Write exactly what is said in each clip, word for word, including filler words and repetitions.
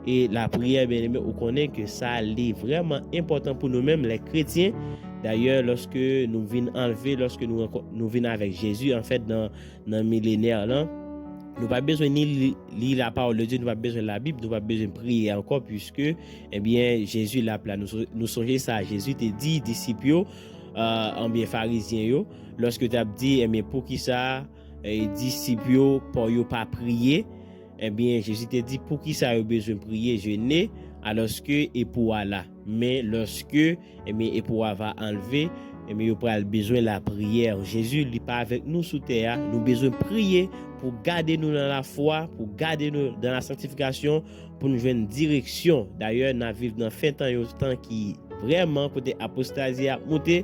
E lapriyè, byeneme, ou konnen ke sa li vrèman enpòtan pou nou menm, lè kretyen. Dayè, lòske nou vin anlve, lòske nou, rankon- nou vin avèk Jezi, anfèt, nan, nan milenè lan, nou pa bezwen ni li, li la parole de Dieu, nou pa bezwen Labib, nou pa bezwen priye ankò, puiske, ebyen, Jezi l ap la. Nou, nou sonje sa, Jezi te di disip yo, euh, anbyen Farizyen yo, lòske t ap di, ebyen, poukisa, eh, disip yo, pa yo pa priye? Ebyen, Jezi te di, poukisa yo bezwen priye, jene, alòske epou a la? Men lòske, ebyen, epou a va anlve, ebyen, yo pral bezwen lapriyè. Jezi, li pa avèk nou sou tè a, nou bezwen priye pou gade nou nan lafwa, pou gade nou dan la sanktifikasyon, pou nou jwenn direksyon. Dayè, n ap viv nan fen tan, yon tan ki vrèman kote apostazi ap moute,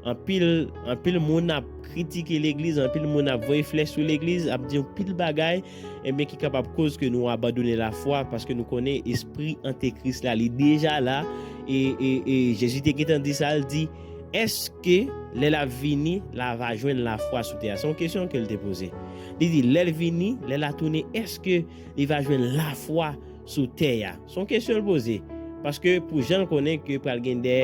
anpil, anpil moun ap kritike legliz, anpil moun ap voye flèch sou legliz, ap di yon pil bagay, ebyen, ki kapab koz ke nou abandone lafwa, paske nou konnen espri antekris la, li deja la, e, e, e Jezi te gentan di sa, l di, èske lè l ap vini, la va jwenn lafwa sou tè a? Se yon kesyon ke l te poze. Li di, lè l vini, lè l ap tounen, èske li va jwenn lafwa sou tè a? Se yon kesyon l poze. Paske pou jan l konnen ke pral gen de,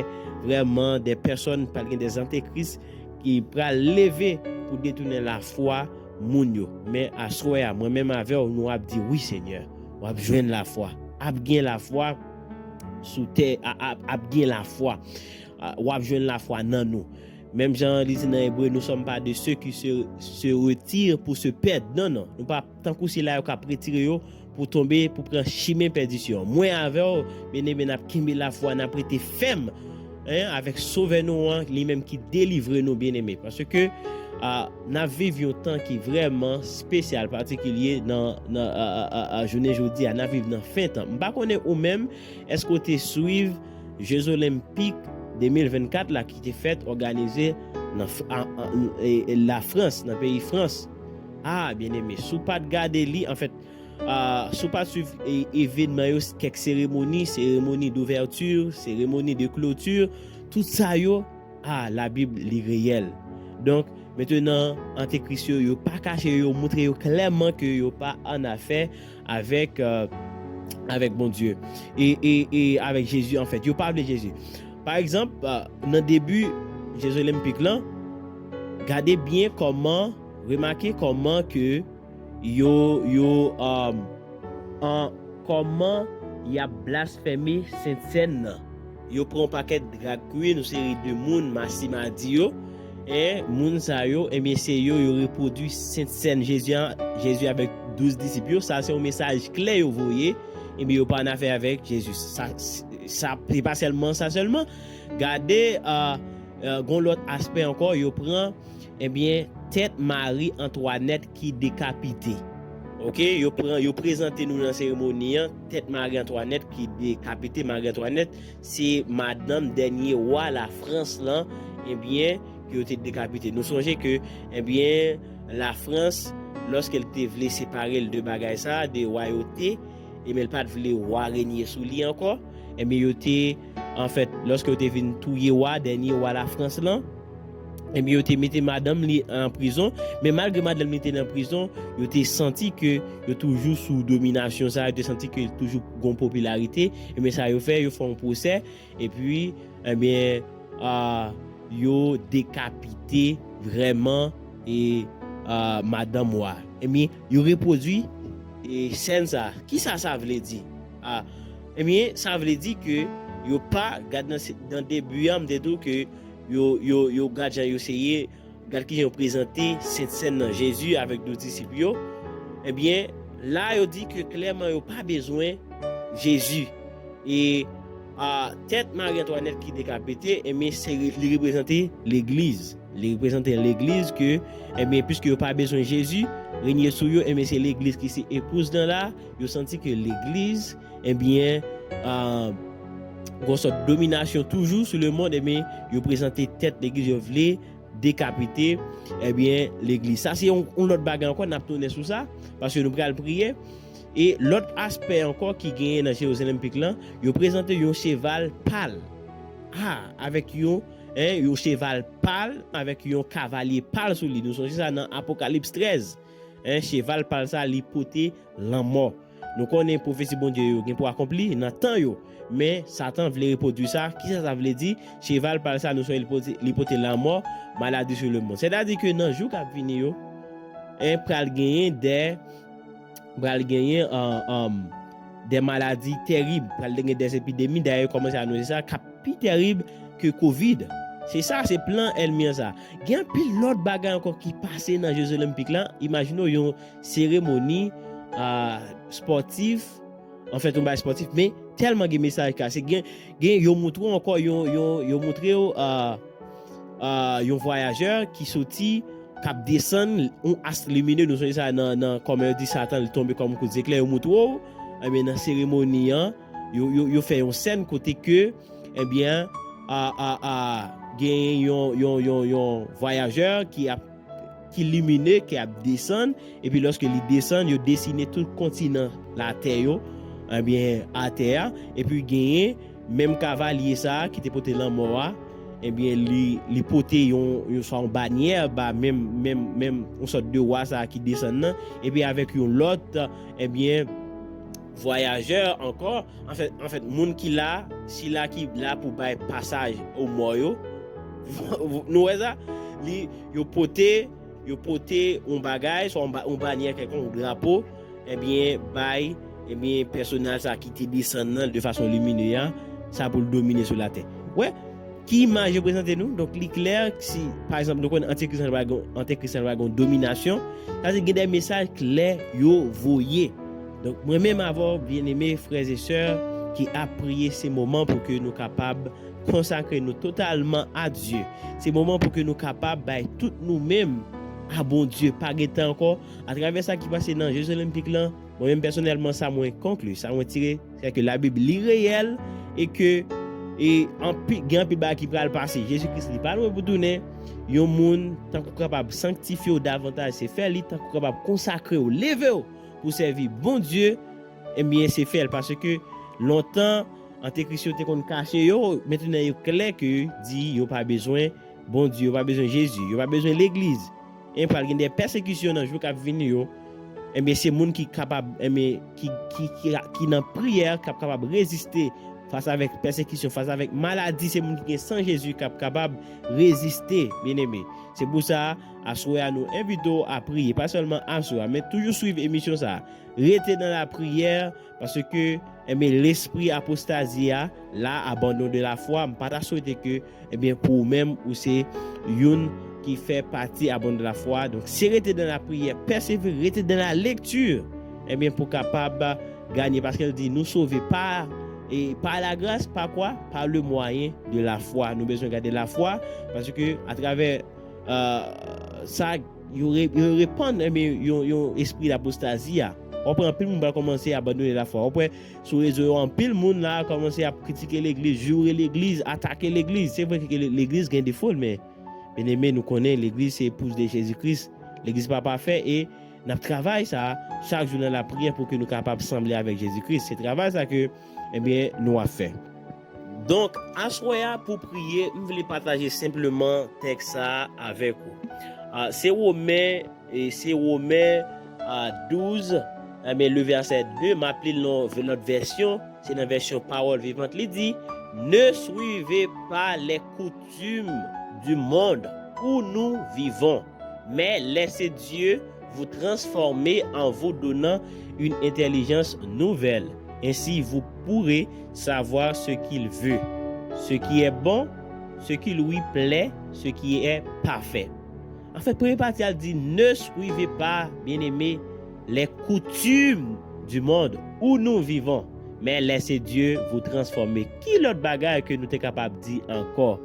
vrèman, de pèsòn, pral gen de antekris ki pral leve pou detounen lafwa moun yo. Men aswè a, mwen menm avè w, nou ap di, wi, Senyè, w ap jwenn lafwa. Ap gen lafwa sou tè, a- ap, ap gen lafwa. A, w ap jwenn lafwa nan nou. Menm jan li di nan Ebre, nous sommes pas de ceux qui se, se retirent pour se perdre. Non, non. Nou pa tankou sila yo k ap retire yo pou tonbe, pou pran chimen pèdisyon. Mwen avè w, byeneme, n ap kenbe lafwa, n ap rete fèm, en, avèk Sovè nou an, li menm ki delivre nou, byeneme. Paske, a, n ap viv yon tan ki vrèman espesyal, patikilye nan, nan, a, a, a, a, jounen jodi a, n ap viv nan fen tan. M pa konnen ou menm, èske w te swiv Jeux Olympiques de mil vennkat la ki te fèt òganize nan F- a- a- e- e- Lafrans, nan peyi Frans? A, byeneme, si w pa t gade li, anfèt, a, si w pa t swiv e- evenman yo, kèk seremoni, seremoni douvèti, seremoni de kloti, tout sa yo, a, Labib li reyèl. Donk, mentenan, antekris yo, yo pa kache, yo montre yo klèman ke yo pa annafè avèk, euh, avèk Bondye e, e, e avèk Jezi, anfèt. Yo pa vle Jezi. Pa egzanp, euh, nan debi Jeux Olympiques lan, gade byen kòman, remake kòman ke yo, yo, euh, an, kòman y ap blasfeme Sent Sèn nan. Yo pran yon pakèt drag queen, yon seri de moun, masi madi yo. E moun sa yo, ebyen, se yo, yo repwodui Sent Sèn Jezi an, Jezi avèk douz disip yo. Sa se yon mesaj klè yo voye. Ebyen, yo pa annafè avèk Jezi. Sa, sa, se pa sèlman sa sèlman. Gade, euh, euh, gon lòt aspè ankò, yo pran, ebyen, tèt Mari Antwanèt ki dekapite. Oke, yo pran, yo prezante nou nan seremoni an, tèt Mari Antwanèt ki dekapite. Mari Antwanèt, se madanm dènye wa Lafrans lan, ebyen, ke yo te dekapite. Nou sonje ke, ebyen, Lafrans, lòske l te vle separe l de bagay sa, de wayote, ebyen, l pa t vle wa renye sou li ankò, ebyen, yo te, anfèt, lòske yo te vin touye wa, dènye wa Lafrans lan, ebyen, yo te mete madanm li an prizon. Men malgre madanm li te nan prizon, yo te santi ke yo toujou sou dominasyon sa, yo te santi ke toujou gon popilarite. Ebyen, sa yo fè, yo fè yon pwosè, epi, ebyen, ah, yo dekapite vrèman, e, ah, madanm wa. Ebyen, yo repwodui, e, sèn sa. Kisa sa vle di? Ah, ebyen, sa vle di ke yo pa, gad nan, nan debi a, m te di w ke yo, yo, yo gad jan yo seye, gad kijan yo prezante Sent Sèn nan, Jezi avèk douz disip yo. Ebyen, la yo di ke klèman yo pa bezwen Jezi. E, a, tèt Mari Antwanèt ki dekapite, ebyen, se re-, li reprezante legliz. Li reprezante legliz ke, ebyen, piske yo pa bezwen Jezi renye sou yo, ebyen, se legliz ki se epouz lan la, yo santi ke legliz, ebyen, a, gon sòt dominasyon toujou sou lemonn, ebyen, yo prezante tèt legliz, yo vle dekapite, ebyen, legliz. Sa se yon, yon lòt bagay ankò, n ap tounen sou sa, paske nou pral priye. E lòt aspè ankò ki genyen nan Jeux Olympiques lan, yo prezante yon cheval pal. A, avèk yon, en, yon cheval pal, avèk yon kavalye pal sou li. Nou sonje sa nan Apokalips trèz. En, cheval pal sa, li pote lanmò. Nou konnen pwofesi Bondye yo gen pou akonpli nan tan yo. Men Satan vle repwodui sa. Kisa sa vle di? Cheval pa l sa, nou sonje li pote, li pote lanmò, maladi sou lemonn. Sètadi ke nan jou k ap vini yo, en, pral genyen de, pral genyen, an, an, de maladi terib, pral genyen de epidemi, dayè yo kòmanse anonse sa, k ap pi terib ke kovid. Se sa, se plan ènmi an sa. Gen anpil lòt bagay ankò ki pase nan Jeux Olympiques la. Imajine w yon seremoni, a, spòtif, anfèt, yon bagay spòtif, men tèlman gen mesaj kase. Gen, gen, yo moutre w ankò, yo, yo, yo moutre w, a, a, yon vwayajè ki soti, k ap desann, yon ast limine, nou sonje sa nan, nan, kòman yo di Satan, li tonbe kòm kout zeklè, yo moutre w, ebyen, nan seremoni an, yo, yo, yo fè yon sèn kote ke, ebyen, a, a, a, gen yon, yon, yon, yon vwayajè ki ap, ki limine, ki ap desann, epi lòske li desann, yo desine tout kontinan latè yo, ebyen, atè a, epi genyen menm kavalye sa a ki te pote lanmò a, ebyen, li, li pote yon, yon, swa yon banyè ba menm, menm, menm yon sòt de wa sa a ki desann nan, epi avèk yon lòt, ebyen, vwayajè ankò, anfèt, anfèt, moun ki la, sila ki la pou bay pasaj o mò yo, nou wè sa? Li, yo pote, yo pote yon bagay, swa yon ba-, yon banyè kèlkonk, yon drapo, ebyen, bay, ebyen, pèsonaj sa ki te desann nan de fason limine a, sa pou l domine sou latè. Wè, ki imaj yo prezante nou? Donk, li klè, si, pa egzanp, nou konn antikris nan pral gen, antikris nan pral gen dominasyon, sa se gen de mesaj klè yo voye. Donk, mwen menm avè w, byeneme frè e sè ki ap priye, se moman pou ke nou kapab konsakre nou totalman a Dye. Se moman pou ke nou kapab bay tout nou menm a Bondye. Pa gen tan ankò. Atravè sa ki pase nan Jeux Olympiques lan, mwen menm pèsonèlman, sa mwen konkli, sa mwen tire, se ke Labib li reyèl e ke, e anpi-, gen anpil bagay ki pral pase. Jezi Kris li pa lwen pou tounen. Yon moun tankou kapab sanktifye w davantaj, se fè li, tankou kapab konsakre w, leve w pou sèvi Bondye, ebyen, se fè l. Paske lontan, antikris yo te konn kache yo, mentnan yo klè ke di yo pa bezwen Bondye, yo pa bezwen Jezi, yo pa bezwen legliz. E pral gen de pèsekisyon nan jou k ap vini yo. Ebyen, se moun ki kapab, ebyen, ki, ki, ki, ki nan priyè, k ap kapab reziste fas avèk pèsekisyon, fas avèk maladi, se moun ki gen san Jezi k ap kapab reziste, byeneme. Se pou sa, aswè a, nou envite w a priye, pa sèlman aswè a, men toujou swiv emisyon sa a. Rete nan lapriyè, paske, enben, lespri apostazi a, la, abandon de la foi, m pa ta swete ke, enben, pou ou menm, ou se youn ki fè pati abandon de la foi. Donk, se rete nan lapriyè, pèsevere, rete nan la lekti, enben, pou kapab ganye, paske l di, nou sove pa, e pa la gras, pa kwa? Pa le mwayen de la foi. Nou bezwen gade la foi, paske atravè, euh, sa, yo re-, yo repann, enben, yon, yon espri lapostazi a. W ap wè anpil moun pral kòmanse abandone la foi. W ap wè sou rezo yo, anpil moun la kòmanse ap kritike legliz, joure legliz, atake legliz. Se vre ke le-, legliz gen defo l, men, byeneme, nou konnen legliz se epouze de Jezi Kris. Legliz pa pafè e n ap travay sa chak jou nan lapriyè pou ke nou kapab sanble avèk Jezi Kris. Se travay sa ke, ebyen, nou ap fè. Donk, aswè a pou priye, m vle pataje senpleman tèks sa a avèk ou. A, se Women, e se Women, a, douz, enben, le vèsè de, m ap li l nan lòt vèsyon, se nan vèsyon Pawòl Vivant, li di, Ne suivez pas les coutumes du monde où nous vivons, mais laissez Dieu vous transformer en vous donnant une intelligence nouvelle. Ainsi, vous pourrez savoir ce qu'il veut, ce qui est bon, ce qui lui plaît, ce qui est parfait. Anfèt, premye pati a di, Ne suivez pas, bien-aimés, les coutumes du monde où nous vivons, mais laissez Dieu vous transformer. Ki lòt bagay ke nou te kapab di ankò?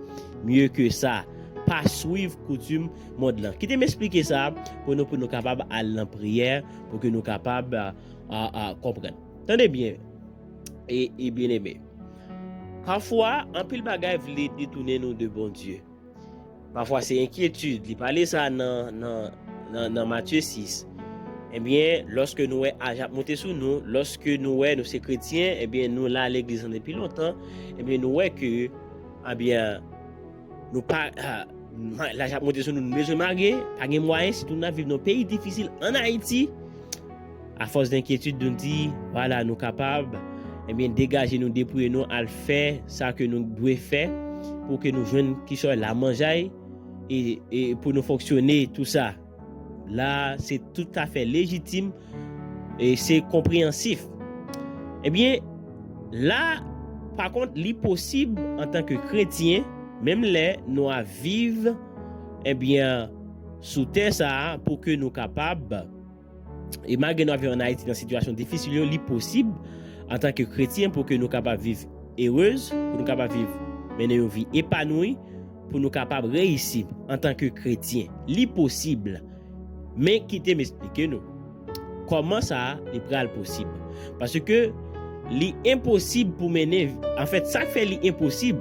Mye ke sa, pa swiv koutim mond lan. Kite m esplike sa pou nou, pou nou kapab al nan priyè, pou ke nou kapab, a, a, a, konprann. Tande byen, e, e byeneme. Pafwa, anpil bagay vle detounen nou de Bondye. Pafwa, se enkyetid. Li pale sa nan, nan, nan, nan Matye sis. Ebyen, lòske nou wè aj ap monte sou nou, lòske nou wè nou se kretyen, ebyen, nou la legliz lan depi lontan, ebyen, nou wè ke, ebyen, nou pa, a, ma-, laj ap monte sou nou, nou bezwen marye, pa gen mwayen, sitou n ap viv nan peyi difisil, ann Ayiti, afòs de enkyetid, nou di, vwala, nou kapab, ebyen, degaje nou, depouye nou, al fè sa ke nou dwe fè pou ke nou jwenn, kisa, lamanjay, e, e pou nou fonksyone, tou sa. La, se toutafè lejitim e se konpreyansif. Ebyen, la, pa kont, li posib antanke kretyen, menm lè nou ap viv, ebyen, sou tè sa a, pou ke nou kapab, e malgre nou ap viv ann Ayiti nan sitiyasyon difisil yo, li posib antanke kretyen pou ke nou kapab viv erez, pou nou kapab viv, mennen yon vi epanoui, pou nou kapab reyisi antanke kretyen. Li posib. Men kite m esplike nou kòman sa a li pral posib. Paske li enposib pou mennen, anfèt, sa k fè li enposib,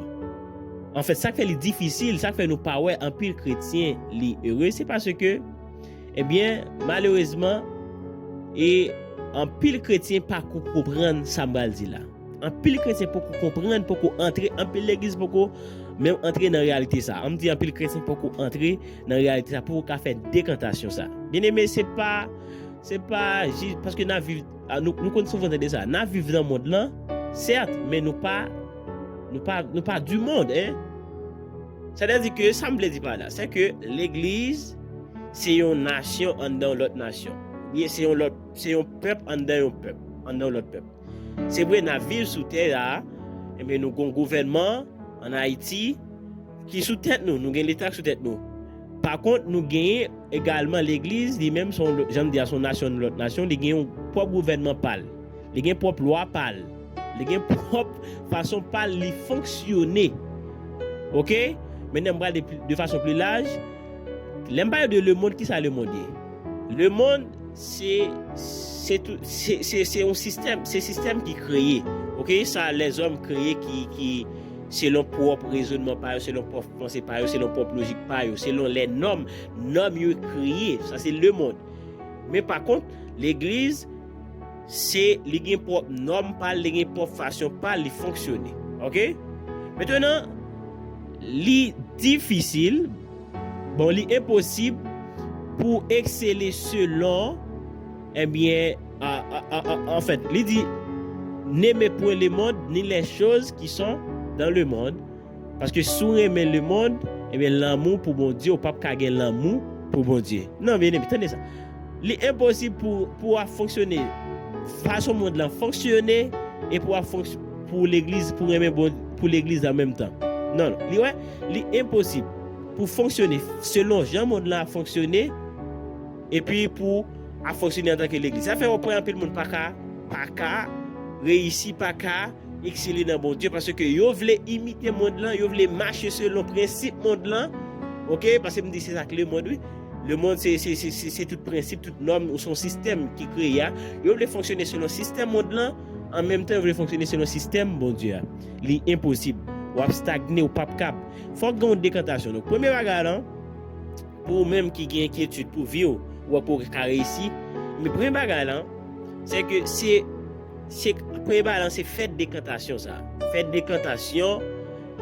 anfèt, sa k fè li difisil, sa k fè nou pa wè anpil kretyen li ere, se paske, ebyen, malerezman, e anpil kretyen pako konprann sa m pral di la. Anpil kretyen poko konprann, poko antre, anpil legliz poko menm antre nan reyalite sa. An m di anpil kretyen poko antre nan reyalite sa, poko ka fè dekantasyon sa. Byeneme, se pa, se pa jis paske n ap viv, a, nou, nou konn souvan tande sa. N ap viv nan mond lan, sèt, men nou pa, nou pa, nou pa du monde, hein. Sètadi ke sa m vle di pa la, se ke legliz se yon nasyon anndan yon lòt nasyon. Oubyen se yon lòt, se yon pèp anndan yon pèp, anndan yon lòt pèp. Se vre, n ap viv sou tè a, ebyen, nou gon gouvènman ann Ayiti ki sou tèt nou, nou gen leta k sou tèt nou. Pa kont, nou genyen egalman legliz, li menm, se yon lòt, jan m di a, se yon nasyon, yon lòt nasyon, li gen yon pwòp gouvènman pa l. Li gen pwòp lwa pa l. Li gen pwòp fason pa l li fonksyone. Oke? Mentnan, m pral de, de fason pli laj. Lè m pale de lemonn, kisa lemonn ye? Lemonn, se, se tou, se, se, se yon sistèm, se sistèm ki kreye. Oke? Sa lèzòm kreye ki, ki selon pwòp rezonman pa yo, selon pwòp panse pa yo, selon pwòp lojik pa yo, selon lè nòm, nòm yo kreye. Sa se lemonn. Men pa kont, legliz, se, li gen pwòp nòm pa l, li gen pwòp fason pa l, li fonksyone. Oke? Mentnan, li difisil, bon, li enposib pou eksele selon, ebyen, a, a, a, a, anfèt, li di, n'aimez point le monde, ni les choses qui sont dans le monde. Paske si w renmen lemonn, ebyen, lanmou pou Bondye, ou p ap ka gen lanmou pou Bondye. Non, byeneme, tande sa. Li enposib pou, pou w ap fonksyone fason mond lan fonksyone e pou w ap fonks-, pou legliz, pou renmen Bon-, pou legliz an menm tan. Non, non. Li, wè, li enposib pou fonksyone selon jan mond lan ap fonksyone epi pou ap fonksyone antanke legliz. Sa fè w wè anpil moun pa ka, pa ka reyisi, pa ka eksele nan Bondye, paske yo vle imite mond lan, yo vle mache selon prensip mond lan. Oke? Paske m di se sa k lemonn, wi. Lemonn, se, se, se, se, se tout prensip, tout nòm, ou se yon sistèm ki kreye a. Yo vle fonksyone selon sistèm mond lan, an menm tan, yo vle fonksyone selon sistèm Bondye a. Li enposib. W ap stagne, ou p ap kab. Fòk gen yon dekantasyon. Donk, premye bagay lan, pou ou menm ki gen enkyetid pou vi w, ou wè pou w ka reyisi. Men premye bagay lan, se ke se, se, premye bagay lan, se fè dekantasyon sa. Fè dekantasyon,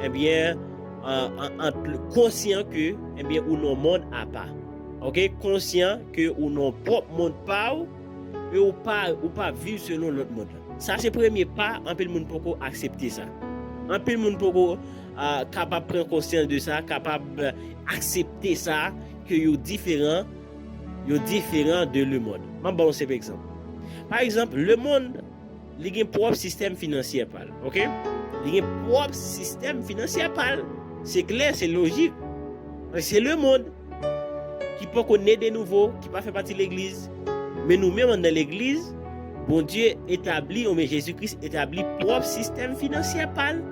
ebyen, an, an, an konsyan ke, ebyen, ou nan yon mond apa. Oke? Konsyan ke ou nan yon pwòp mond pa w, e ou pa, ou pa viv selon lòt mond lan. Sa se premye pa, anpil moun poko aksepte sa. Anpil moun poko, ah, kapab pran konsyans de sa, kapab, eh, aksepte sa, ke yo diferan, yo diferan de lemonn. M ap ba w yon senp egzanp. Pa egzanp, lemonn, li gen pwòp sistèm finansyè pa l, oke? Li gen pwòp sistèm finansyè pa l. Se klè, se lojik. Se lemonn ki poko ne de nouvo, ki pa fè pati legliz. Men nou menm anndan legliz, Bondye etabli, oubyen Jezi Kris etabli pwòp sistèm finansyè pa l.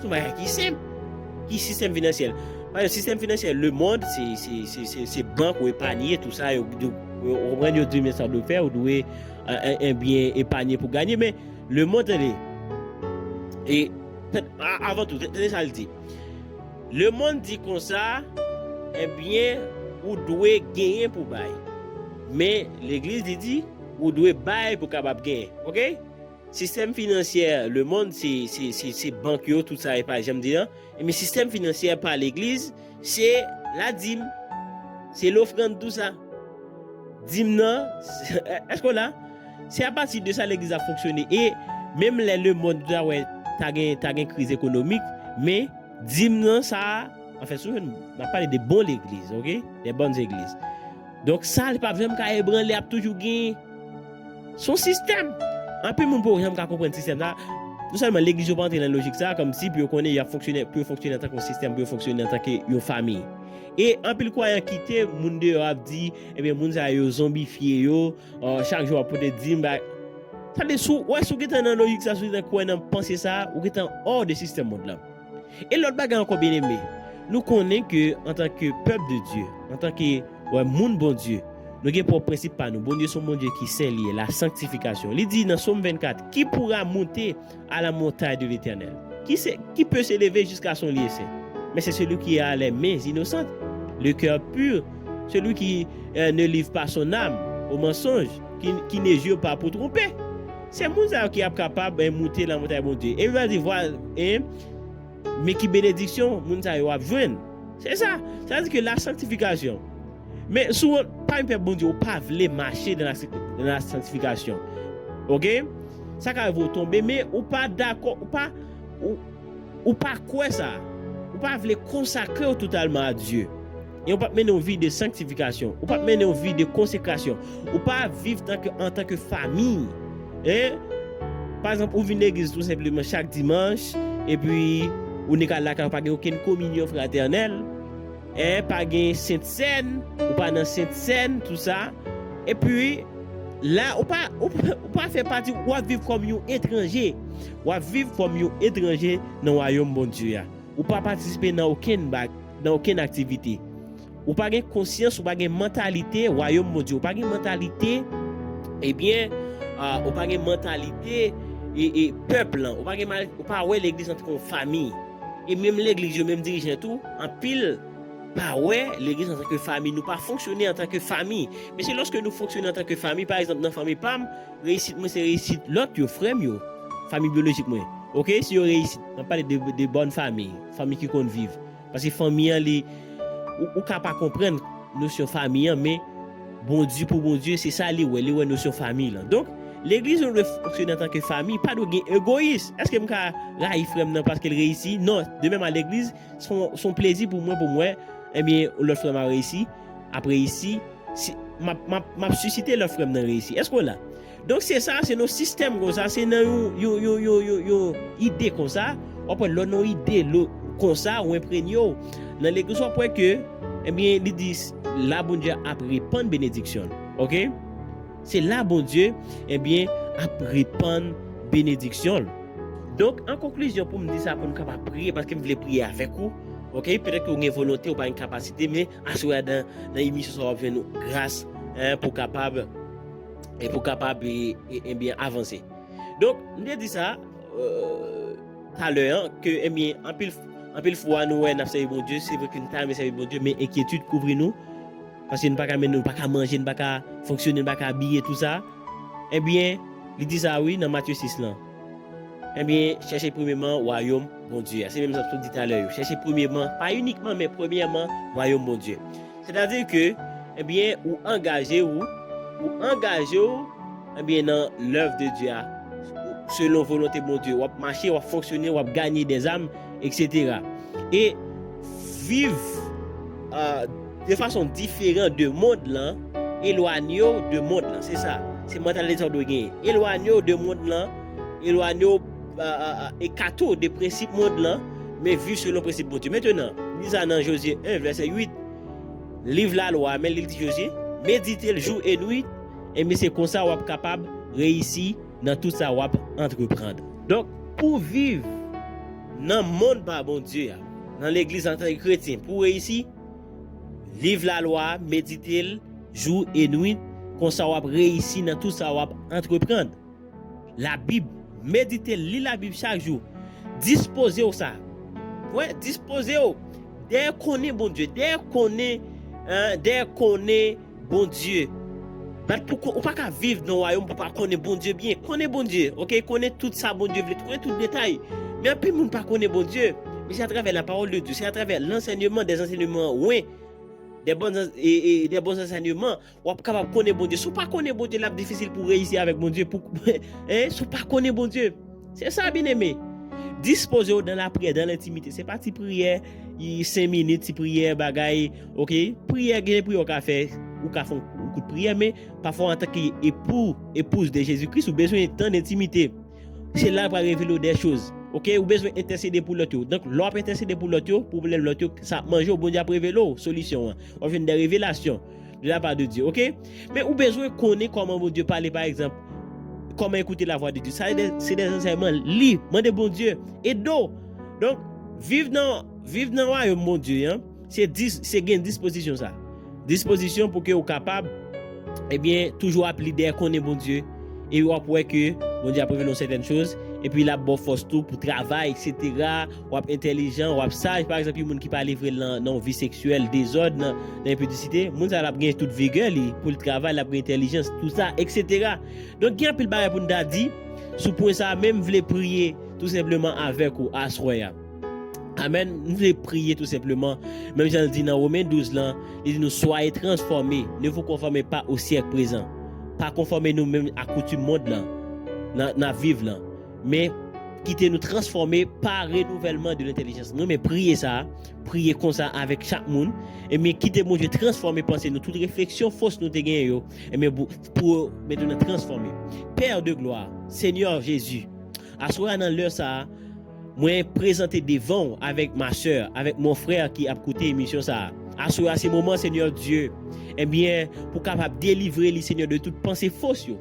Se yon bagay ki senp. Ki sistèm finansyè? Pa egzanp, sistèm finansyè, lemonn, se, se, se, se, se bank ou epanye, tou sa, yo, yo, ou konprann, yo di men sa w dwe fè, ou dwe, eh, eh, eh, byen epanye pou ganye, men lemonn, tande, e, tande, a-, avan tou, tande sa l di. Lemonn di konsa, ebyen, ou dwe genyen pou bay. Men, legliz, li di, ou dwe bay pou kapab genyen. Oke? Sistèm finansyè lemonn, se, se, se, se bank yo, tout sa, e pa jan m di an. Men sistèm finansyè pa legliz, se ladim, se lofrann, tou sa. Dim nan, èske w la? Se apati de sa legliz ap fonksyone. E menm lè lemonn ta wè ta gen, ta gen kriz ekonomik, men dim nan sa, anfen, si w jwenn, m ap pale de bon legliz, oke? De bòn legliz. Donk, sa, li p ap janm ka ebranle, ap toujou genyen. Se yon sistèm. Anpil moun poko janm ka konprann sistèm sa. Non sèlman legliz yo pa antre nan lojik sa, kòmsi pou yo konnen y ap fonksyone, pou yo fonksyone antanke yon sistèm, pou yo fonksyone antanke yon fanmi. E anpil kwayan kite, moun deyò ap di, ebyen, moun sa yo zonbifye yo, chak jou w ap pote dim, bay. Sa vle di, si w, wè, si w gentan nan lojik sa, si w gentan kwè nan panse sa, ou gentan hors de sistèm mond lan. E lòt bagay ankò, byeneme, nou konnen ke antanke pèp de Dye, antanke, wè, moun Bondye, nou gen pwòp prensip pa nou. Bondye se yon Bondye ki sen, li ye, la sanctification. Li di nan Sòm vennkat, qui pourra monter à la montagne de l'Éternel? Qui, se, qui peut s'élever jusqu'à son lieu saint? Mais c'est celui qui a les mains innocentes, le cœur pur, celui qui euh, ne livre pas son âme au mensonge, qui, qui ne jure pas pour tromper. Se moun sa yo ki ap kapab, eh, moute nan montay Bondye. E li di, vwa, eh, men ki benediksyon moun sa yo ap jwenn. Se sa. Sa vle di ke la sanctification. Men si w pami pèp Bondye, ou pa vle mache nan la, nan la sanctification. Oke? Sa ka rive w tonbe, men ou pa dakò, ou pa, ou, ou pa kwè sa. Ou pa vle konsakre w totalman a Dye. E ou p ap mennen yon vi de sanktifikasyon. Ou p ap mennen yon vi de konsekrasyon. Ou pa viv tanke, antanke fanmi. Hein? Pa egzanp, ou vin legliz tou senpleman chak dimanch, epi ou nik al lakay ou, pa gen okenn kominyon fratènèl, hein, pa gen sentsèn, ou pa nan sentsèn, tou sa. Epi, la, ou pa, ou, ou pa fè pati, w ap viv kòm yon etranje. W ap viv kòm yon etranje nan wayòm Bondye a. Ou pa patisipe nan okenn bag, nan okenn aktivite. Ou pa gen konsyans, ou pa gen mantalite wayòm Bondye. Ou pa gen mantalite, ebyen, ah, ou pa gen mantalite e, e pèp lan. Ou pa gen mal, ou pa wè legliz antanke yon fanmi. E menm legliz yo, menm dirijan tou, anpil pa wè legliz antanke fanmi. Nou pa fonksyone antanke fanmi. Men se lòske nou fonksyone antanke fanmi, pa egzanp, nan fanmi pa m, reyisit mwen se reyisit lòt yo, frè m yo, fanmi byolojik mwen. Oke, si yo reyisit, n ap pale de, de bòn fanmi, fanmi ki konn viv. Paske fanmi an, li, ou, ou ka pa konprann nosyon fanmi an, men Bondye, pou Bondye, se sa li wè, li wè nosyon fanmi lan. Donk, legliz nou dwe fonksyone antanke fanmi, pa dwe gen egoyis. Èske m ka rayi frè m nan paske l reyisi? Non, de menm a legliz, se yon, se yon plezi pou mwen, pou mwen, ebyen, lòt frè m a reyisi, ap reyisi, si, m ap, m ap, m ap sisite lòt frè m nan reyisi. Èske w la? Donk, se sa, se nan sistèm konsa, se nan yon, yon, yon, yon, yon, yon ide konsa, w ap wè lè w nan yon ide lo, konsa, ou enprenye w nan legliz, w ap wè ke, ebyen, li di, la Bondye ap repann benediksyon l. Oke? Se la Bondye, ebyen, ap repann benediksyon l. Donk, an konklizyon, pou m di sa, pou nou kapab priye, paske m vle priye avèk ou. Oke? Petèt ke w gen volonte, ou pa gen kapasite, men aswè a nan, nan emisyon sa, w ap jwenn gras, hein, pou kapab, e pou kapab, e, e, ebyen, avanse. Donk, m te di sa, euh, talè an, ke, ebyen, anpil, anpil fwa, nou wè n ap sèvi Bondye, se vre ke n ta renmen sèvi Bondye, men enkyetid kouvri nou, paske n pa ka mennen, n pa ka manje, n pa ka fonksyone, n pa ka abiye, tou sa. Ebyen, li di sa, wi, nan Matye sis lan. Ebyen, chèche premyèman wayòm Bondye a. Se menm sa m sot di talè yo. Chèche premyèman, pa inikman, men premyèman, wayòm Bondye. Sètadi ke, ebyen, ou angaje w, ou angaje w, ebyen, nan lèv de Dye a, selon volonte Bondye. W ap mache, w ap fonksyone, w ap ganye dèzam, etsetera. E viv, euh, de fason diferan de mond lan, elwanye w de mond lan. Se sa. Se mantalite sa w dwe genyen. Elwanye w de mond lan, elwanye w, euh, euh, euh, ekate w de prensip mond lan, men viv selon prensip Bondye. Mentnan, li di sa nan Jozye en, vèsè uit, liv lalwa, men li di Jozye, medite l jou e nwit, ebyen se konsa w ap kapab reyisi nan tout sa w ap antreprann. Donk, pou viv nan mond pa Bondye a, nan legliz antanke kretyen, pou w reyisi, liv lalwa, medite l jou e nwit, konsa w ap reyisi nan tout sa w ap antreprann. Labib, medite l, li Labib chak jou. Dispoze w sa. Wè, dispoze w. Dèyè konnen Bondye, dèyè konnen, hein, dèyè konnen Bondye. Bat pou kon-, ou pa ka viv nan wayòm pou pa konnen Bondye byen. Konnen Bondye, oke? Konnen tout sa Bondye vle, konnen tout detay. Men anpil moun pa konnen Bondye. Men se atravè la parole de Dieu, se atravè lansèyman, dèzansèyman wen. de bon, e, e, de bon ansèyman, w ap kapab konnen Bondye. Si w pa konnen Bondye, l ap difisil pou w reyisi avèk Bondye. Pou, hein, si w pa konnen Bondye, se sa, byeneme. Dispoze w nan lapriyè, nan lentimite. Se pa ti priyè, senk minit, ti priyè, bagay, oke? Priyè, gen priyè w ka fè, ou ka fè yon kout priyè, men pafwa antanke epou, epouz de Jezi Kris, ou bezwen tan entimite. Se la l pral revele w de choz. Oke, ou bezwen entèsede pou lòt yo. Donk, lè w ap entèsede pou lòt yo, pwoblèm lòt yo, sa ap manje w, Bondye ap revele w solisyon an. W ap jwenn de revelasyon de la part de Dieu, oke? Men ou bezwen konnen kòman Bondye pale, pa egzanp, kòman écouter la voix de Dieu. Sa se de, se de ansèyman, li, mande Bondye ede w. Donk, viv nan, viv nan wayòm Bondye an, se dis, se gen dispozisyon sa. Dispozisyon pou ke ou kapab, ebyen, toujou ap lidè, konnen Bondye, e w ap wè ke Bondye ap revele w sètèn choz, epi l ap ba w fòs tou pou travay, etsetera. W ap entèlijan, w ap saj. Pa egzanp, yon moun ki pa livre l nan, nan yon vi seksyèl, dezòd, nan, nan enpidisite, moun sa a l ap gen tout vigè li pou l travay, l ap gen entèlijans, tou sa, etsetera. Donk, gen anpil bagay pou n ta di sou pwen sa a, men m vle priye tou senpleman avèk ou aswè a. Amèn. M vle priye tou senpleman. Menm jan l di nan Women douz lan, li di nou, soyez transformés, ne vous conformez pas au siècle présent. Pa konfòme nou menm ak koutim mond lan, nan, n ap viv lan. Men, kite nou transfòme pa renouvèlman de lentèlijans. Nou, men priye sa, priye konsa avèk chak moun. E men, kite Bondye transfòme panse nou, tout refleksyon fos nou te genyen yo. E men, pou, pou, men nou transfòme. Père de gloire, Senyè Jezi, aswè a nan lè sa a, mwen prezante devan w avèk ma sè, avèk mon frè ki ap koute emisyon sa a. Aswè a se moman, Senyè Dye, ebyen, pou kapab delivre li, Senyè, de tout panse fos yo.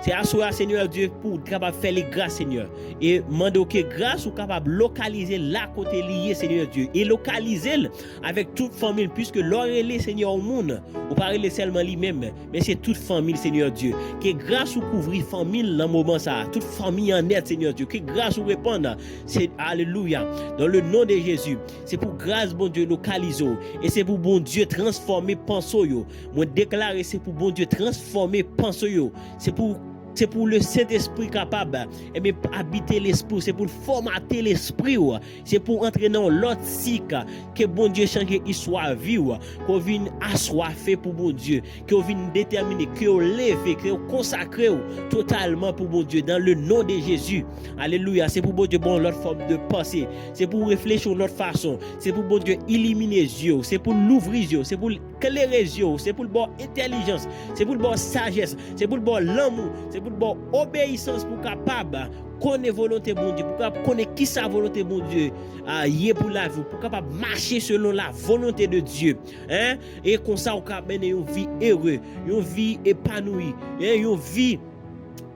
Se aswè a, Senyè Dye, pou w kapab fè li gras, Senyè. E mande w ke gras ou kapab lokalize l la kote li ye, Senyè Dye. E lokalize l avèk tout fanmi l, piske lè w rele, Senyè, yon moun, ou pa rele sèlman li menm, men se tout fanmi l, Senyè Dye. Ke gras ou kouvri fanmi l nan moman sa a. Tout fanmi an nèt, Senyè Dye. Ke gras ou repann. Se, alelouya. Dans le nom de Jésus. Se pou gras Bondye lokalize w. E se pou Bondye transfòme panse w yo. Mwen deklare se pou Bondye transfòme panse w yo. Se pou, se pou le Sentespri kapab, ebyen, abite lespri w. Se pou l fòmate lespri w. Se pou w antre nan yon lòt sik. Ke Bondye chanje istwa vi w. Ke w vin aswafe pou Bondye. Ke w vin detèmine. Ke w leve. Ke w konsakre w totalman pou Bondye. Dans le nom de Jésus. Alelouya. Se pou Bondye ba w yon lòt fòm de panse. Se pou w reflechi yon lòt fason. Se pou Bondye ilimine zye w. Se pou l louvri zye w. Se pou l klere zye w. Se pou l ba w entèlijans. Se pou l ba w sajès. Se pou l ba w lanmou. Se pou l ba w obeyisans pou w kapab konnen volonte Bondye, pou w kapab konnen kisa volonte Bondye a ye pou lavi w, pou w kapab mache selon la volonte de Dye. Hein? E konsa w ka mennen yon vi ere, yon vi epanouyi, hein? Yon vi,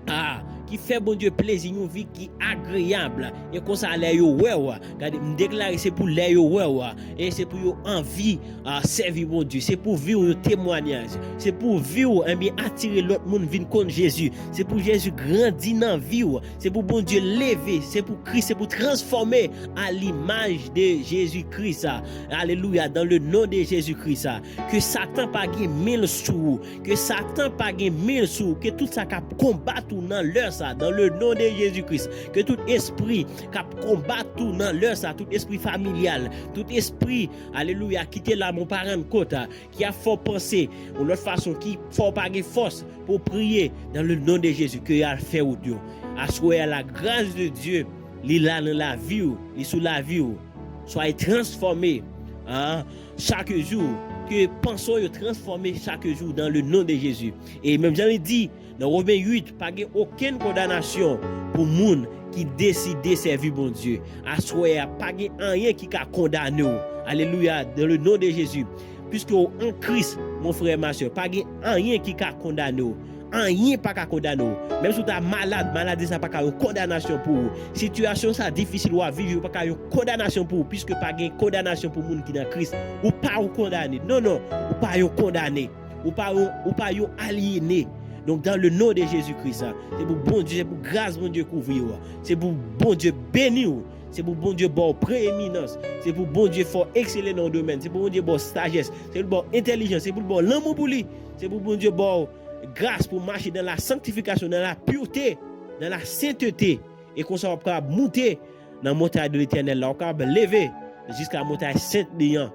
ah, ki fè Bondye plezi, yon vi ki agreyab. E konsa lè yo wè w, gade, m deklare se pou lè yo wè w, e se pou yo anvi, ah, sèvi Bondye. Se pou vi w yon temwayaj. Se pou vi w, ebyen, atire lòt moun vin konn Jezi. Se pou Jezi grandi nan vi w. Se pou Bondye leve. Se pou Kris. Se pou transfòme à l'image de Jésus-Christ. Alelouya. Dans le nom de Jésus-Christ. Ke Satan pa gen men l sou ou. Ke Satan pa gen men l sou ou. Ke tout sa k ap konbat ou nan lè sa. Dans le nom de Jésus-Christ. Ke tout espri k ap konbat ou nan lè sa. Tout espri familyal. Tout espri, alelouya, ki te la, mon pa rann kont, ki ap fè w panse yon lòt fason, ki fè w pa gen fòs pou w priye, dans le nom de Jésus, ke y al fè wout yo. Aswè a, la grâce de Dieu, li la nan lavi w, li sou lavi w. Soyez transformés, hein, chaque jour, ke panse w yo transfòme chak jou dans le nom de Jésus. E menm jan li di, nan Women uit, pa gen okenn kondanasyon pou moun ki deside sèvi Bondye. Aswè a, pa gen anyen ki ka kondane w. Alelouya, dans le nom de Jésus. Puisque ou en Christ, mon frère, ma sœur, pa gen anyen ki ka kondane w. Anyen pa ka kondane w. Menm si w ta malad, maladi sa pa ka yon kondanasyon pou ou. Sitiyasyon sa difisil w ap viv, yo pa ka yon kondanasyon pou ou, puisque pa gen kondanasyon pou moun ki nan Kris. Ou pa yon kondane. Non, non, ou pa yon kondane. Ou pa yon, ou pa yon alyene. Donk, dans le nom de Jésus-Christ, se pou Bondye, se pou gras Bondye kouvri w. Se pou Bondye beni w. Se pou Bondye ba w preeminans. Se pou Bondye fè w eksele nan yon domèn. Se pou Bondye ba w sajès. Se pou l ba w entèlijans. Se pou l ba w lanmou pou li. Se pou Bondye ba w gras pou w mache dans la sanctification, dans la pureté, dans la sainteté. E konsa w ap kapab moute nan montay de Letènèl la. W ap kapab leve jiska montay sent li an.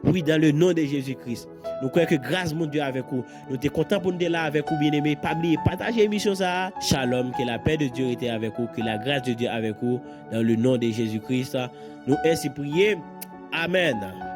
Oui, dans le nom de Jésus-Christ. Nou kwè ke gras Bondye avèk ou. Nou te kontan pou nou te la avèk ou, byeneme. Pa bliye pataje emisyon sa a. Shalom, ke la pè de Dye rete avèk ou, ke la gras de Dye avèk ou, dans le nom de Jésus-Christ. Nou ensi priye. Amèn.